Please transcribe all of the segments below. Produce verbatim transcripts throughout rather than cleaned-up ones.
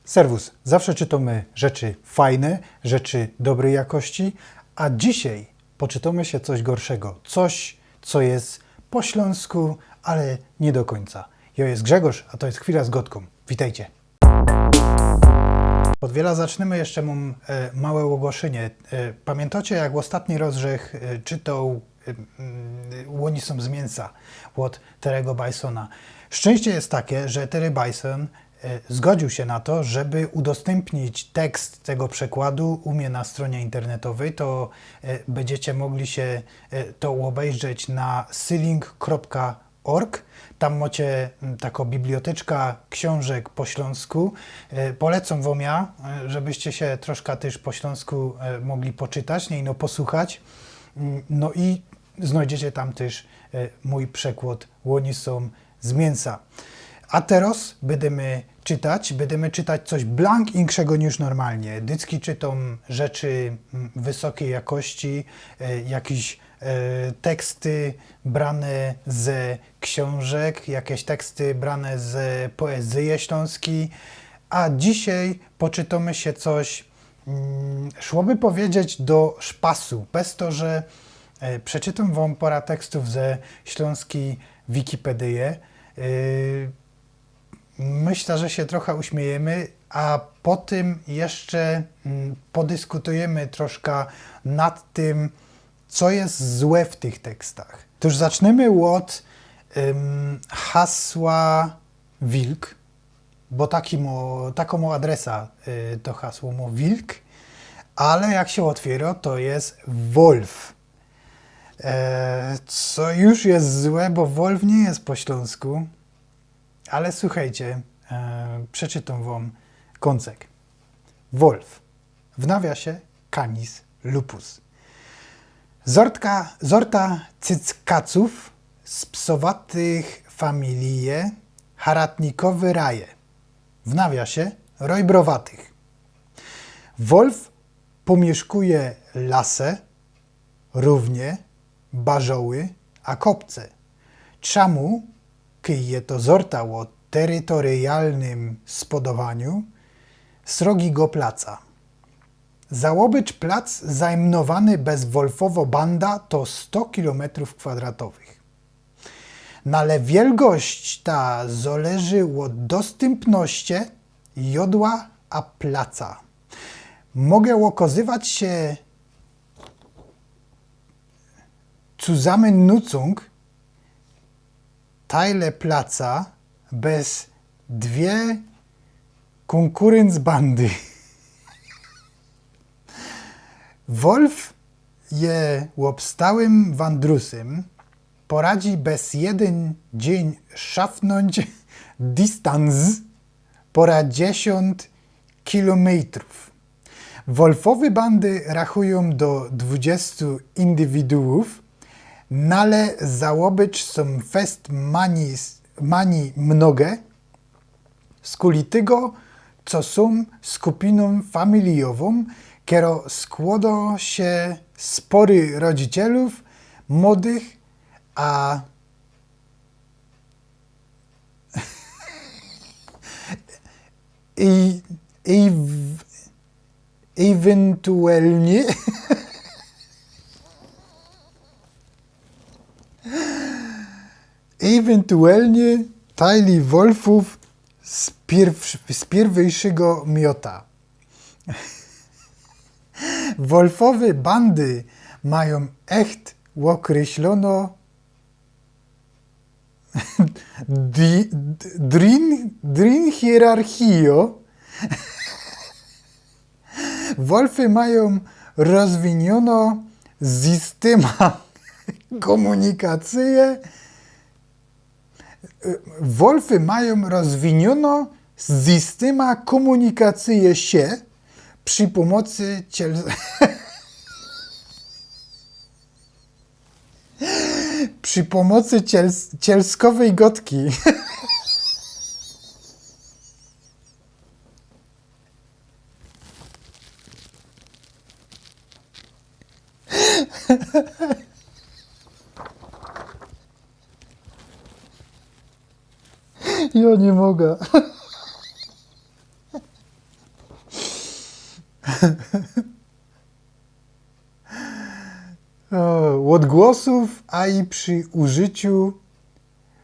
Serwus. Zawsze czytōmy rzeczy fajne, rzeczy dobrej jakości, a dzisiej poczytōmy sie coś gorszego. Coś, co je po ślōnsku, ale niy do kōńca. Jŏ je Grzegorz, a to je Chwila z Gŏdkōm. Witejcie. Pod wiela zacznymy jeszcze mōm, e, małe ôgłoszynie. E, pamiyntocie, jak ôstatni roz żech, e, czytoł, e, mm, Łoni sōm z miynsa ôd Terry'ego Bisona. Szczynście je take, że Terry Bison, e, zgodziōł sie na to, żeby udostympnić tekst tego przekładu u mie na strōnie internetowyj. To, e, bydziecie mogli sie, e, to ôbejrzeć na syling kropka org. Tam mocie, mm, takõ biblioteczka ksiōnżek po ślōnsku. E, polecōm wōm jã, e, żebyście sie troszka tyż po ślōnsku, e, mogli poczytać, niy ino posłuchać. Mm, no i znojdziecie tam tyż, e, mōj przekłod Łoni sōm z miynsa. A teroz bydymy czytać, bydymy czytać coś blank inkszego niż normalnie. Dycki czytōm rzeczy, mm, wysokij jakości, e, jakiś e, teksty brane ze ksiōnżek, jakeś teksty brane z poezyje ślōnskij, a dzisiej poczytōmy sie coś, mm, szłoby powiedzieć do szpasu, bez to, że, e, przeczytōm wōm pora tekstōw ze ślōnskij Wikipedyje. E, Myśla, że sie trocha uśmiejymy, a potym jeszcze, mm, podyskutujymy troszka nad tym, co je złe w tych tekstach. Tōż zacznymy ôd, ym, hasła wilk, bo taki mo-, takõ mo adresa, y, to hasło mo wilk, ale jak sie ôtwiyro, to je wolf. E, co już je złe, bo wolf niy je po ślōnsku. Ale słuchejcie, e, przeczytōm wōm kōncek. Wolf. W nawiasie Canis lupus. Zortka, zorta cyckacōw z psowatych familije haratnikowe raje. W nawiasie rojbrowatych. Wolf pōmiyszkuje lase, rōwnie, barzoły, a kopce. Czamu, kej je to zorta ô terytoryjalnym spodowaniu, srogi go placa. Załobycz plac zajmnowany bez wolfowo banda to sto kilometrōw kwadratowych. Nale wielgość ta zoleży ôd dostympności jodła a placa. Moge ôkozywać sie cuzamyn nucōng tajle placa bez dwie kōnkūrync bandy. Wolf je ôbstałym wandrusym, poradzi bez jedyn dziyń szafnōńć distans pora dziesiōnt kilometrōw. Wolfowy bandy rachujōm do dwudziestu indywiduōw, nale załobycz sōm fest mani, mani mnoge, skuli tygo, co sōm skupinōm familijowōm, kero skłodo sie z pory rodzicielōw, młodych, a i, i, ewentualnie, ewentualnie tajli wolfōw z pierw-, z piyrwyjszego miota. Wolfowe bandy majōm echt ôkryślono di-, d-, drin, drin hierarchijo. Wolfy majōm rozwiniōno systyma kōmunikacyje. Wolfy majōm rozwiniōno systyma kōmunikacyje sie przi pōmocy ciel-, przi pōmocy ciels-, cielskowej gŏdki. Jŏ niy moga. Ôdgłosōw, a i przi użyciu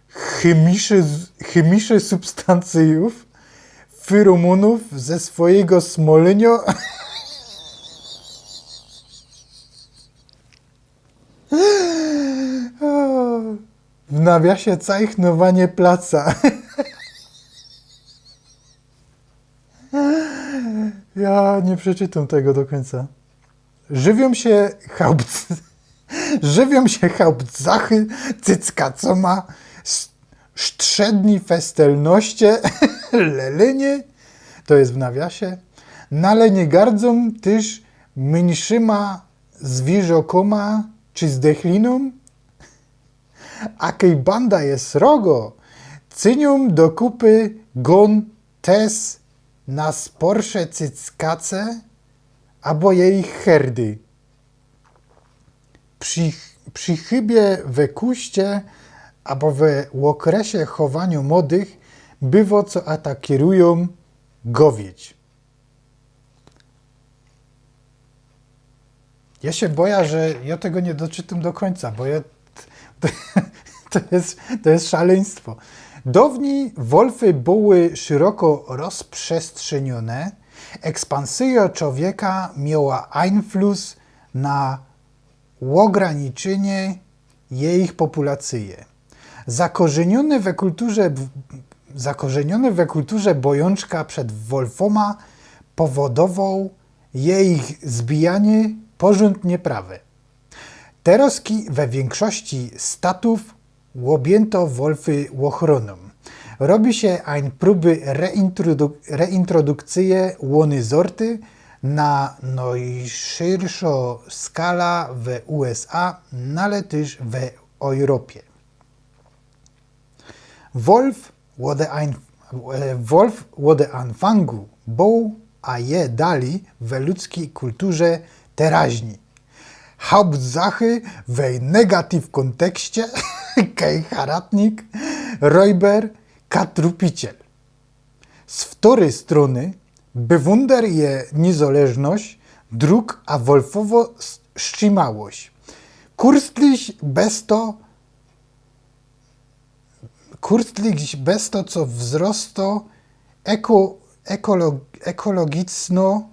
chymiszych, chymiszych substancyjōw, feromonōw ze swojigo smolynio. W nawiasie cajchnowanie placa. Ja nie przeczytōm tego do kōńca. Żywiōm sie chałbc-, żywiōm sie chałbdzachy, cyckacōma, s-, strzedni festelnoście, lelynie, to je w nawiasie, nale niy gardzōm tyż myńszyma zwierzokōma czy zdechlinōm, a kej banda je srogo, cyniōm do kupy gōn tez na sporsze cyckace abo jejich herdy. Przi, przi chybie we kuście abo we ôkresie chowaniŏ młodych bywo, co atakirujōm gowiedź. Jŏ sie bojã, że jŏ tego niy doczytōm do kōńca, bo jŏ, to, to je, to je szaleństwo. Downij wolfy były szeroko rozprzestrzyniyōne. Ekspansyjŏ czowieka mioła einflus na ôgraniczynie jejich populacyje. Zakorzyniyōne we kulturze, zakorzyniyōne we kulturze bojōnczka przed wolfōma powodowoł jejich zbijanie porzōnd niyprawe. Terŏzki we wiynkszości statōw ôbjyntŏ wolfy ôchronōm. Robi sie ein próby reintrodu-, reintrodukcyje łōny zorty na nojszyrszŏ skala we U S A, nale tyż we Ojropie. Wolf ôd ein-, e, wolf ôd anfangu bōł, a je dali we ludzkij kulturze teraźni. Hauptsache we negatyw kōntekście, kej haratnik, rojber, katrupiciel. Z wtōryj strōny, bewunder je niyzależność, druk, a wolfowo s-, strzimałość. Kurstliś bez to, kurstliś bez to, co wzrosto eko-, ekolo-, ekologiczno,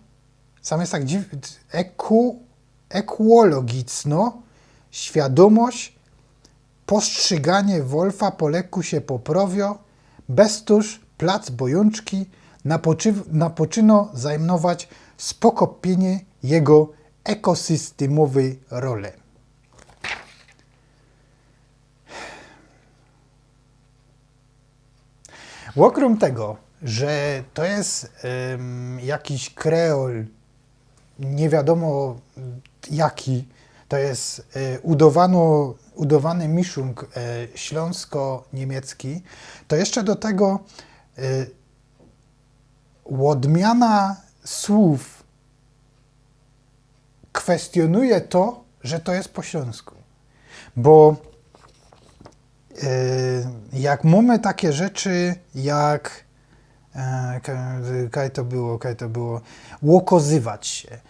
sam je tak dziw-, eku-, ekologiczno, świadōmość, postrziganie wolfa po leku sie poprŏwiŏ, bez tōż plac bojōnczki napoczyw-, napoczynŏ zajmnować spokopiynie jego ekosystemowyj role. Ôkrōm tego, że to je, ym, jakiś kreol, niy wiadōmo jaki, to je, y, udowano-, udowany miszōng, y, ślōnsko-niymiecki, to jeszcze do tego, y, ôdmiana słōw kwestionuje to, że to je po ślōnsku. Bo, e, jak mōmy take rzeczy jak, e, ka-, kaj to było, kaj to było, ôkazywać sie.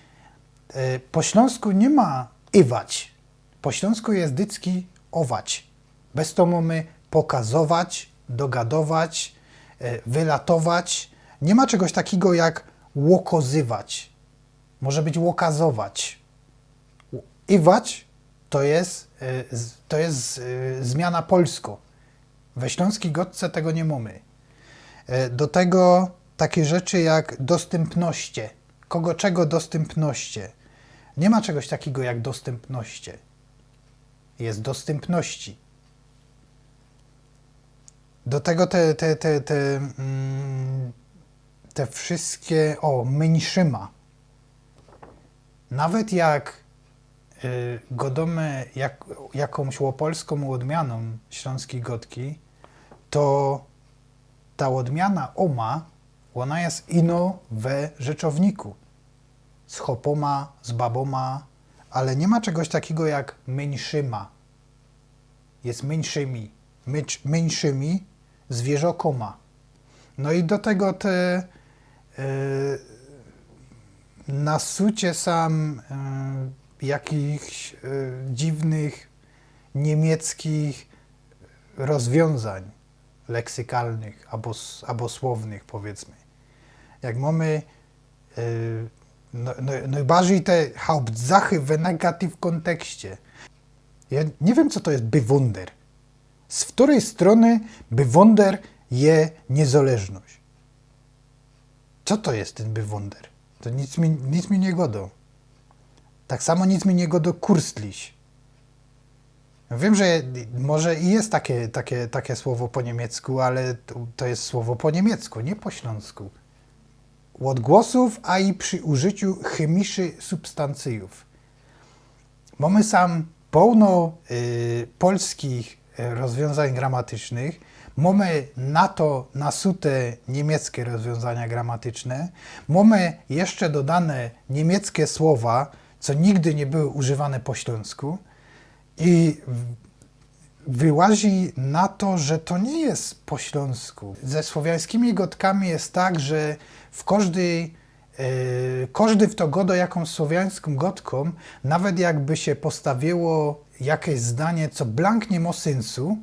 E, po ślōnsku niy ma iwać. Po ślōnsku je dycki ôwać. Bez to mōmy pokazować, dogadować, e, wylatować. Niy ma czegoś takigo jak ôkazywać. Może być ôkazować. Iwać to je, e, z-, to je, e, zmiana polsko. We ślōnskij gŏdce tego niy mōmy. E, do tego take rzeczy jak dostympnoście. Kogo, czego dostympnoście? Niy ma czegoś takigo jak dostympnoście. Je dostympności. Do tego te, te, te, te, mm, te wszyjske, ô, myńszyma. Nawet jak, y, gŏdōmy jak-, jakōmś ôpolskōm ôdmianōm ślōnskij gŏdki, to ta ôdmiana ōma, ôna je ino we rzeczowniku. Z chopōma, z babōma, ale niy ma czegoś takigo jak myńszyma. Je myńszymi, myńsz-, myńszymi zwierzokōma. No i do tego te, e, na sucie sam e, jakichś e, dziwnych niemieckich rozwiązań leksykalnych abo, s- abo słownych, powiedzmy. Jak mamy e, no, no, najbardziej te Hauptsache w negatyw kontekście. Ja nie wiem, co to jest Bewunder. Z której strony Bewunder je niezależność? Co to jest ten Bewunder? To nic mi, nic mi nie godo. Tak samo nic mi nie godo Kurstlich. Wiem, że może i jest takie, takie, takie słowo po niemiecku, ale to, to jest słowo po niemiecku, nie po śląsku. Od głosów, a i przy użyciu chemicznych substancyjów. Mamy sam pełno y, polskich y, rozwiązań gramatycznych. Mamy na to nasute niemieckie rozwiązania gramatyczne. Mamy jeszcze dodane niemieckie słowa, co nigdy nie były używane po śląsku. I w- wyłazi na to, że to nie jest po śląsku. Ze słowiańskimi godkami jest tak, że w każdej e, każdy w to godo jakąś słowiańską godką, nawet jakby się postawiło jakieś zdanie, co blank nie ma sensu,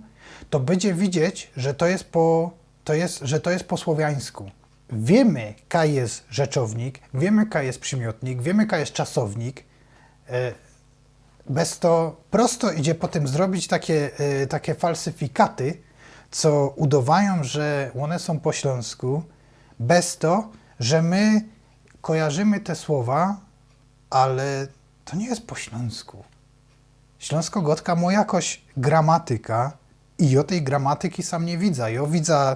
to będzie widzieć, że to jest po, to jest, że to jest po słowiańsku. Wiemy, kaj jest rzeczownik, wiemy, kaj jest przymiotnik, wiemy, kaj jest czasownik. E, bez to prosto idzie potem zrobić takie, e, takie falsyfikaty, co udowają, że one są po śląsku, bez to, że my kojarzymy te słowa, ale to nie jest po śląsku. Śląskogodka ma jakoś gramatyka i ja tej gramatyki sam nie widzę. Ja widzę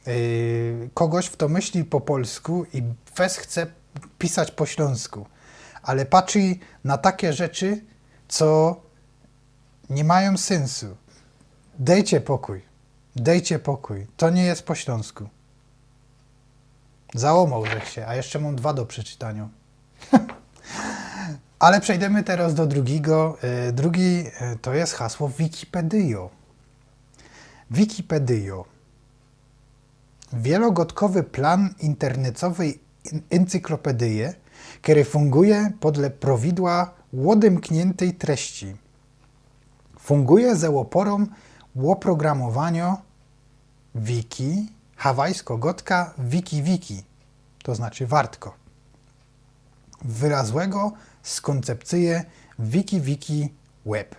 yy, kogoś, kto myśli po polsku i fest chce pisać po śląsku. Ale patrzy na takie rzeczy, co nie mają sensu. Dejcie pokój. Dejcie pokój. To nie jest po śląsku. Załamał żech się, a jeszcze mam dwa do przeczytania. Ale przejdziemy teraz do drugiego. E, Drugi e, to jest hasło Wikipedio. Wikipedio. Wielogodkowy plan internetowej en- encyklopedyje, który funguje podle prawidła odemkniętej treści. Funguje ze oporą oprogramowania wiki, hawajsko godka wiki wiki, to znaczy wartko. Wylazłego z koncepcyje wiki wiki web.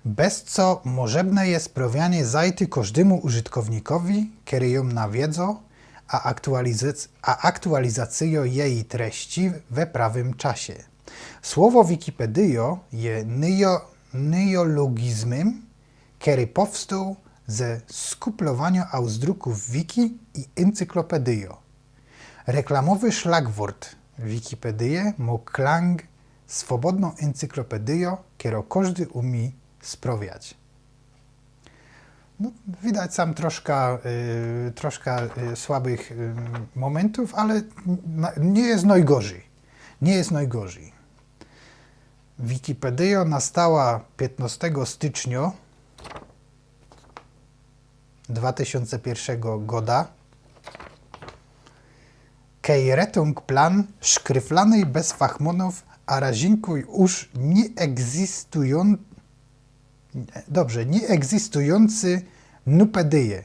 Bez co możebne jest sprawianie zajty kożdymu użytkownikowi, kery ją nawiedzo, a, aktualizac- a aktualizacyjo jej treści we prawym czasie. Słowo Wikipedio je neo- neologizmem, kery powstał ze skuplowania ausdruków wiki i encyklopedio. Reklamowy szlagwort Wikipedie ma klang swobodną encyklopedią, kero kożdy umie sprawiać. No, widać sam troszka, y, troszka y, słabych y, momentów, ale na, nie jest najgorzej. Nie jest najgorzej. Wikipedia nastała piętnastego stycznia dwa tysiące pierwszego goda. Kej retungplan szkryflanej bez fachmonów, a razinkuj już nieegzystują... Dobrze, nieegzystujący nupedyje.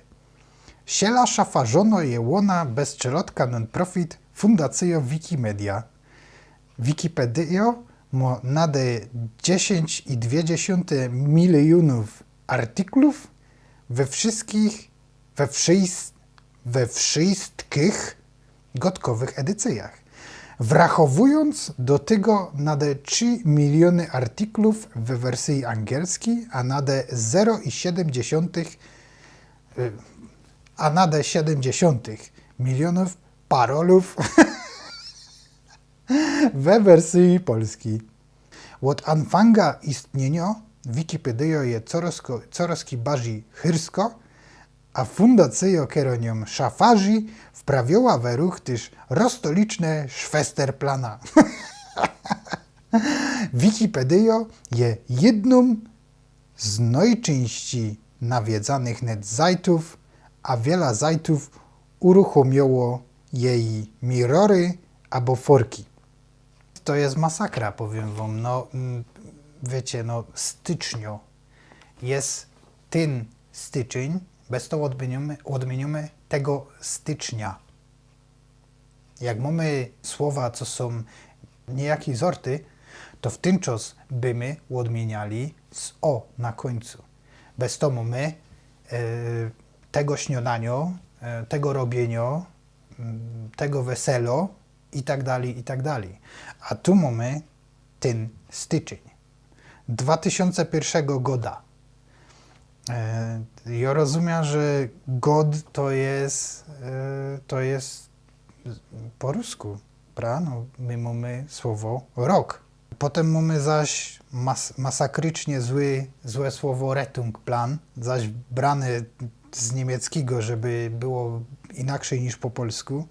Siela szafarzono je łona bez czelotka non-profit Fundacyjo Wikimedia. Wikipedia ma nade dziesięć i dwie dziesiąte milionów artyklów we wszystkich, we wszys- we wszystkich gotkowych edycyjach. Wrachowując do tego nade trzy miliony artyklów we wersji angielskiej, a nade zero i siedem dziesiątych, y, a nade siedem dziesiątych milionów parolów we wersji polskiej. Od anfanga istnienia Wikipedia je coraz, coraz bardziej chyrsko, a fundacyjo, kero nią szafarzi, wprawiła we ruch tyż rozstoliczne Szwesterplana. Wikipedia je jedną z najczęściej nawiedzanych net zajtów, a wiela zajtów uruchomiło jej mirory abo forki. To je masakra, powiym wōm. No, mm, wiycie, no, stycznio. Je tyn styczyń, bez to ôdmiyniōmy, ôdmiyniōmy tego stycznia. Jak mōmy słowa, co sōm niyjakiej zorty, to w tyn czas bymy ôdmiyniali z o na kōńcu. Bez to mōmy, e, tego śniodania, e, tego robiynia, mm, tego wesela i tak dalij, i tak dalij. A tu mōmy tyn styczyń. Dwa tysiōnce piyrszego goda. E, jo rozumiã, że god to je, e, to je po rusku, pra? No, my mōmy słowo rok. Potym mōmy zaś mas-, masakrycznie zły, złe słowo Rettungplan, zaś brane z niymieckigo, żeby było inaczyj niż po polsku.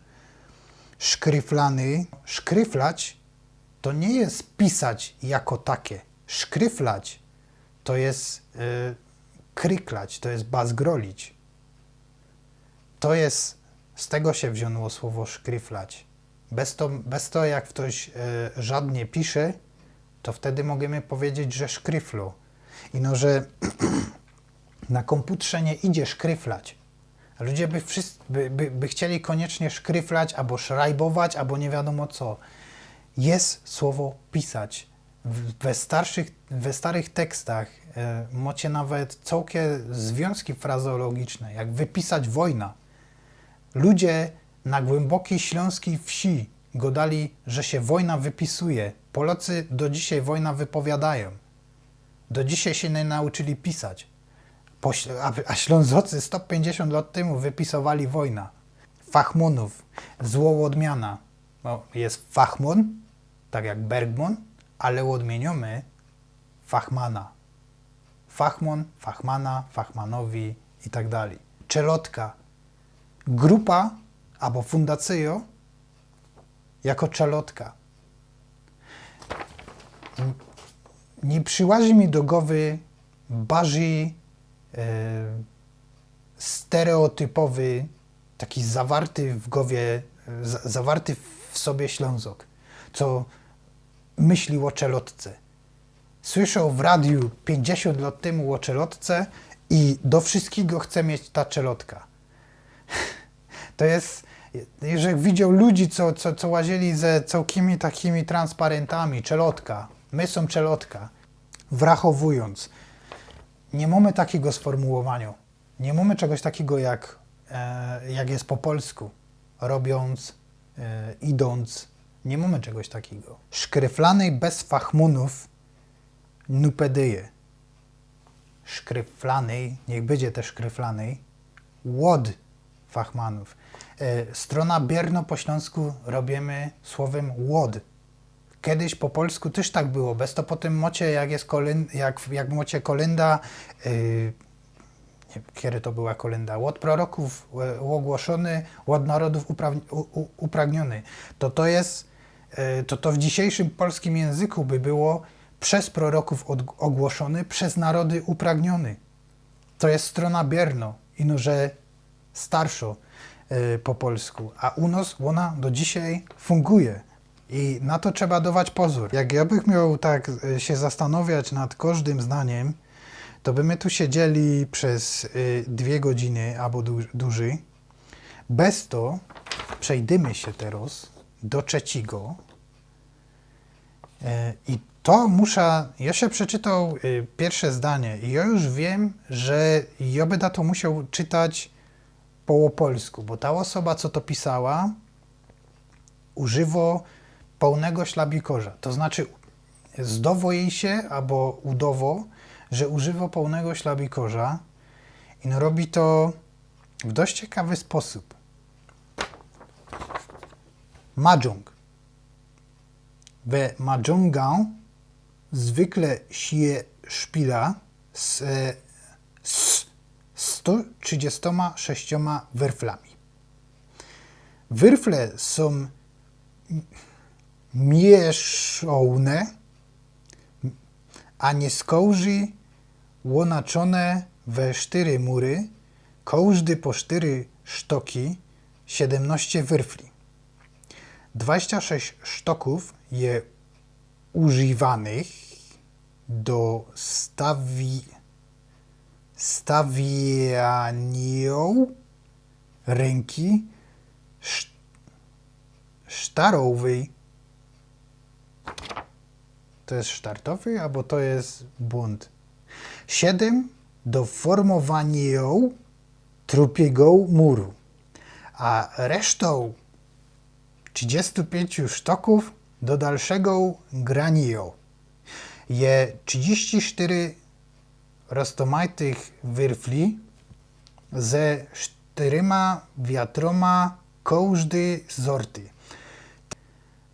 Szkryflany. Szkryflać to niy je pisać jako take. Szkryflać to je, e, kryklać, to je bazgrolić. To je, z tego sie wziōnło słowo szkryflać. Bez to, bez to, jak ftoś, e, żadnie pisze, to wtedy możymy pedzieć, że szkryflo. Ino, że na kōmputrze niy idzie szkryflać. A ludzie by wszyscy, by, by, by chcieli kōniecznie szkryflać, abo szrajbować, abo niy wiadōmo co. Je słowo pisać. W, we starszych, we starych tekstach, e, mocie nawet cołkie zwiōnzki frazeologiczne, jak wypisać wojna. Ludzie na głymbokiej ślōnskij wsi godali, że sie wojna wypisuje. Polocy do dzisiej wojna wypowiadajōm. Do dzisiej sie niy nauczyli pisać. Po Śl-, a, a Ślōnzocy sto piyńćdziesiōnt lot tymu wypisowali wojna. Fachmōnōw, zło ôdmiana. No, je fachmōn, tak jak Bergmōn, ale ôdmiyniōmy fachmana. Fachmōn, fachmana, fachmanowi i tak dalij. Czelotka. Grupa abo fundacyjo jako czelotka. Niy prziłazi mi do gowy barzij, e, stereotypowy, taki zawarty w gowie, za-, zawarty w sobie Ślōnzok, co myśli ô czelotce. Słyszoł w radiu piyńćdziesiōnt lot tymu ô czelotce i do wszyskigo chce mieć ta czelotka. To je, żech widzioł ludzi, co, co, co łazili ze cołkimi takimi transparentami, czelotka, my sōm czelotka, wrachowujōnc. Niy mōmy takigo sformułowanio. Niy mōmy czegoś takigo jak, e, jak je po polsku. Robiōnc, e, idōnc. Niy mōmy czegoś takigo. Szkryflany bez fachmōnōw nupedyje. Szkryflany, niych bydzie te szkryflany, ôd fachmōnōw. E, strōna bierno po ślōnsku robiymy słowym ôd. Kedyś po polsku tyż tak było, bez to potym mocie, jak je kolyn-, jak, jak mocie kolynda, yy, niy wiym, kedy to była kolynda, ôd prorokōw, e, ôgłoszōny, ôd narodōw upraw-, u-, u-, upragniōny. To, to je, e, to, to w dzisiejszym polskim jynzyku by było przez prorokōw ôd-, ôgłoszōny, przez narody upragniōny. To je strōna bierno, ino że starszo, e, po polsku, a u nos ôna do dzisiej funguje. I na to trzeba dować pozōr. Jak jo bych mioł tak, e, sie zastanowiać nad kożdym zdaniem, to by my tu siedzieli bez, e, dwie godziny abo dłu-, dłużyj. Bez to przejdymy sie teroz do trzecigo. E, i to musza, jo sie przeczytoł, e, piyrsze zdanie i jo już wiym, że jo byda to musioł czytać po polsku, bo ta ôsoba, co to pisała, używo połnego ślabikorza. To znaczy, zdowo jij sie, abo udowo, że używo połnego ślabikorza i no robi to w dość ciekawy sposōb. Mahjong. We mahjonga zwykle sie szpila z, e, z sto trzidziestōma sześciōma wyrflami. Wyrfle sōm m-, mieszołne, a niyskołzi ônaczōne we sztyry mury, kołżdy po sztyry sztoki, siedymnŏście wyrfli. Dwadzieścia sześć sztokōw je użiwanych do stawi-, stawianiu rynki sz-, sztarowej. To jest sztartowy, albo to jest błąd. Siedem do formowaniu trupiego muru, a resztą trzydziestu pięciu sztoków do dalszego graniu. Je trzydzieści cztery roztomajtych wyrfli ze sztyrma wiatroma kożdy zorty.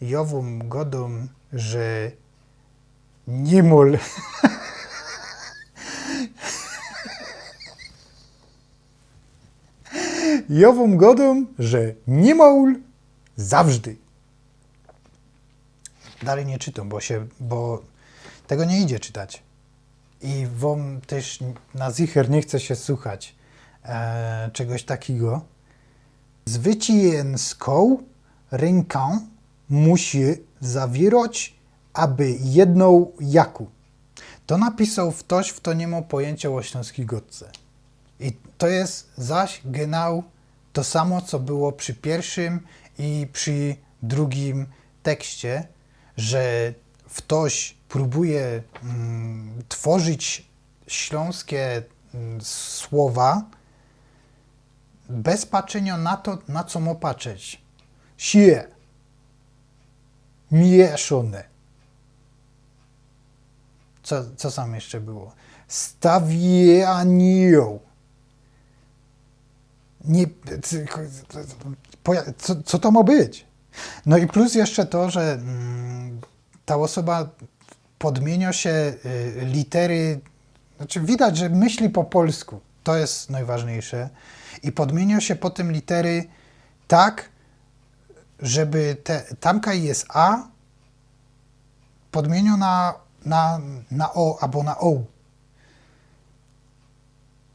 Jo wōm godōm, że nimul. Jo wōm godōm, że nimul zawżdy. Dalej nie czytōm, bo się, bo tego nie idzie czytać. I wōm też na zicher nie chce się słuchać, e, czegoś takiego. Zwycięską rękã musi zawierać aby jedną jaku. To napisał ftoś, fto niy mŏ pojyńciŏ ô ślōnskij gŏdce. I to jest zaś genau to samo, co było przy piyrszym i przy drugim tekście, że ftoś prōbuje, mm, twŏrzić ślōnske, mm, słowa bez patrzyniŏ na to, na co mŏ patrzeć. Sie. Mieszōne. Co, co tam jeszcze było? Stawianiu. Nie, co, co to mŏ być? No i plus jeszcze to, że, mm, ta ôsoba podmieniŏ sie, y, litery, znaczy widać, że myśli po polsku, to jest nojważniejsze, i podmieniŏ sie potym litery tak, żeby te, tamkaj jest a, podmieniō na, na, na o abo na ōł.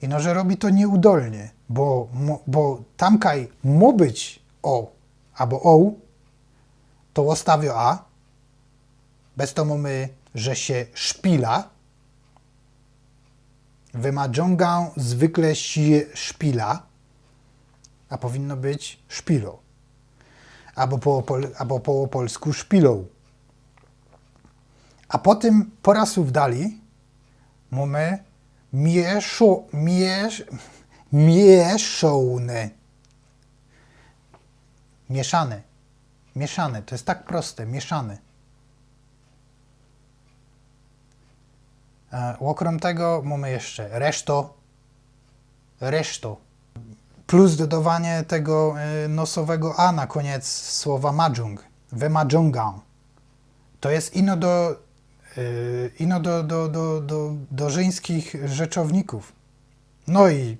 Ino że robi to nieudolnie, bo, mo-, bo tamkaj mŏ być o abo ōł, to ôstawiŏ a, bez to mōmy, że sie szpila. Wymadziōngã zwykle sie szpila, a powinno być szpilŏ. Abo po pol-, abo po polsku szpilōł. A potym pora słōw dali mōmy mieszo-, miesz-, mieszōne. Mieszane. Mieszane. To jest tak proste. Mieszane. E, ôkrōm tego mōmy jeszcze reszto. Reszto. Plus dodowanie tego, e, nosowego a na kōniec słowa madziōng. Wymadziōngã. To jest ino do, e, ino do, do, do, do, do żeńskich rzeczowników. No i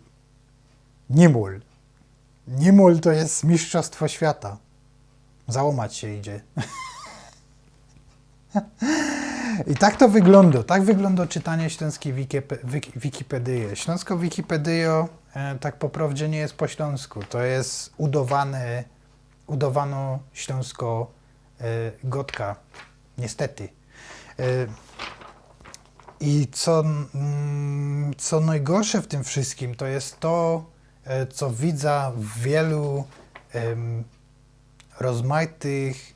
nimul. Nimul to jest mistrzostwo świata. Załamać się idzie. I tak to wyglōndŏ. Tak wyglōndŏ czytanie ślōnskij wikipe-, wik-, Wikipedyje. Ślōnskŏ Wikipedyjŏ, e, tak po prŏwdzie nie jest po ślōnsku. To jest udowane, udowanŏ ślōnskŏ, e, gŏdka. Niestety. E, i co, mm, co nojgorsze w tym wszystkim, to jest to, e, co widzã w wielu, em, rozmajtych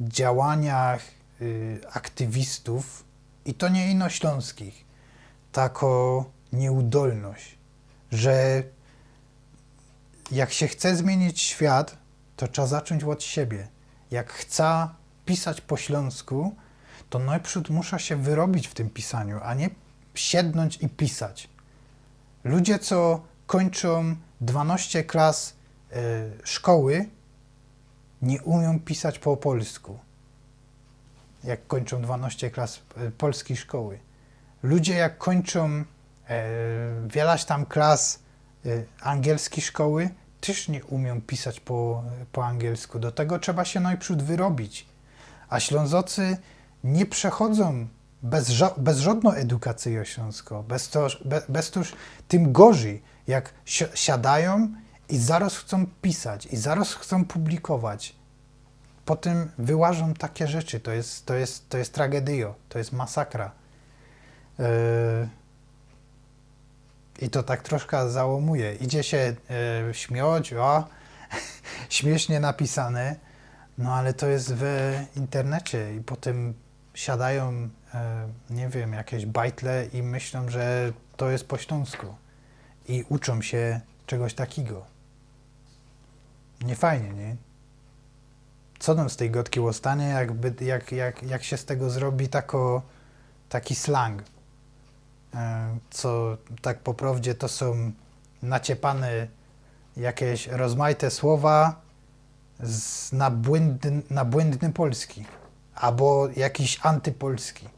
działaniach, y, aktywistōw, i to niy ino ślōnskich, takŏ nieudolność, że jak sie chce zmiynić świat, to trzeba zaczōńć ôd siebie. Jak chcã pisać po ślōnsku, to nojprzōd muszã sie wyrobić w tym pisaniu, a niy siednōńć i pisać. Ludzie, co kōńczōm dwanŏście klas, e, szkoły, niy umiōm pisać po polsku. Jak kōńczōm dwanŏście klas, e, polskij szkoły. Ludzie, jak kōńczōm, e, wielaś tam klas, e, angielskij szkoły, tyż niy umiōm pisać po, po angielsku. Do tego trzeba sie nojprzōd wyrobić. A Ślōnzocy niy przechodzōm bez żo-, bez żŏdnŏ edukacyjŏ ślōnskŏ, bez to, be-, bez to już tym gorzij, jak si-, siadajōm i zarŏz chcōm pisać, i zarŏz chcōm publikować. potym wyłażōm take rzeczy. To je, to je, to je tragedyjo, to je masakra. Yy, I to tak troszka załōmuje. Idzie sie yy, śmioć, o, śmiesznie napisane, no ale to je w internecie i potym siadajōm, yy, niy wiym, jakeś bajtle i myślōm, że to je po ślōnsku. I uczōm sie czegoś takigo. Niy fajnie, niy? Co tam z tyj godki ôstanie, jak, by, jak, jak, jak sie z tego zrobi tako, taki slang? Yy, co tak po prowdzie to sōm naciepane jakeś rozmajte słowa z, na, błindny, na błindny polski, abo jakiś antypolski.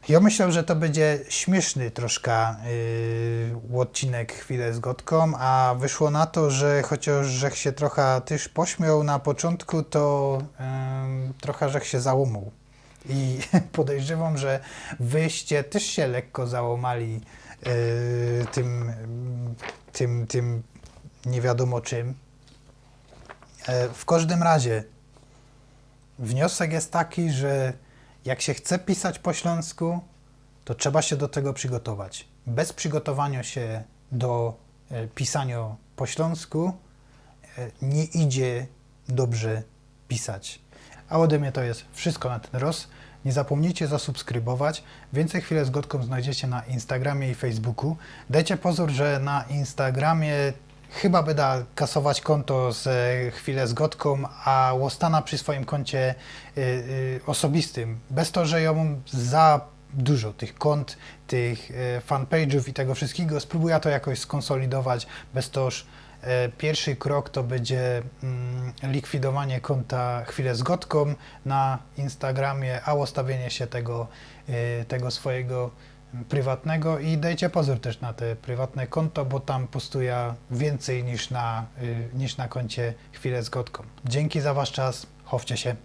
Jo myślał, że to bydzie śmieszny troszka yy, ôdcinek Chwile z Godkōm, a wyszło na to, że chociaż żech sie trocha tyż pośmioł na poczōntku, to yy, trocha żech sie załōmōł. I podejrzywōm, że wyście tyż sie lekko załōmali yy, tym, tym, tym niy wiadōmo czym. Yy, w kożdym razie wniosek je taki, że jak sie chce pisać po ślōnsku, to trzeba sie do tego przygotować. Bez przygotowanio sie do yy, pisania po ślōnsku yy, niy idzie dobrze pisać. A ode mie to je wszystko na tyn roz. Niy zapōmnijcie zasubskrybować. Wiyncyj Chwile z Godkōm znojdziecie na Instagramie i Facebooku. Dejcie pozōr, że na Instagramie chyba byda kasować kōnto z yy, Chwile z Godkōm, a ôstana przi swojim kōncie yy, yy, ôsobistym. Bez to, że jo mōm za dużo tych kōnt, tych yy, fanpage'ōw i tego wszystkigo, sprōbuja to jakoś skōnsolidować. Bez to, yy, piyrszy krok to bydzie yy, likwidowanie kōnta Chwile z Godkōm na Instagramie, a ôstawiynie sie tego, yy, tego swojigo prywatnego i dejcie pozōr tyż na te prywatne kōnto, bo tam postuja wiyncyj niż na, yy, niż na kōncie Chwile z Godkōm. Dziynki za wasz czas, chowcie sie.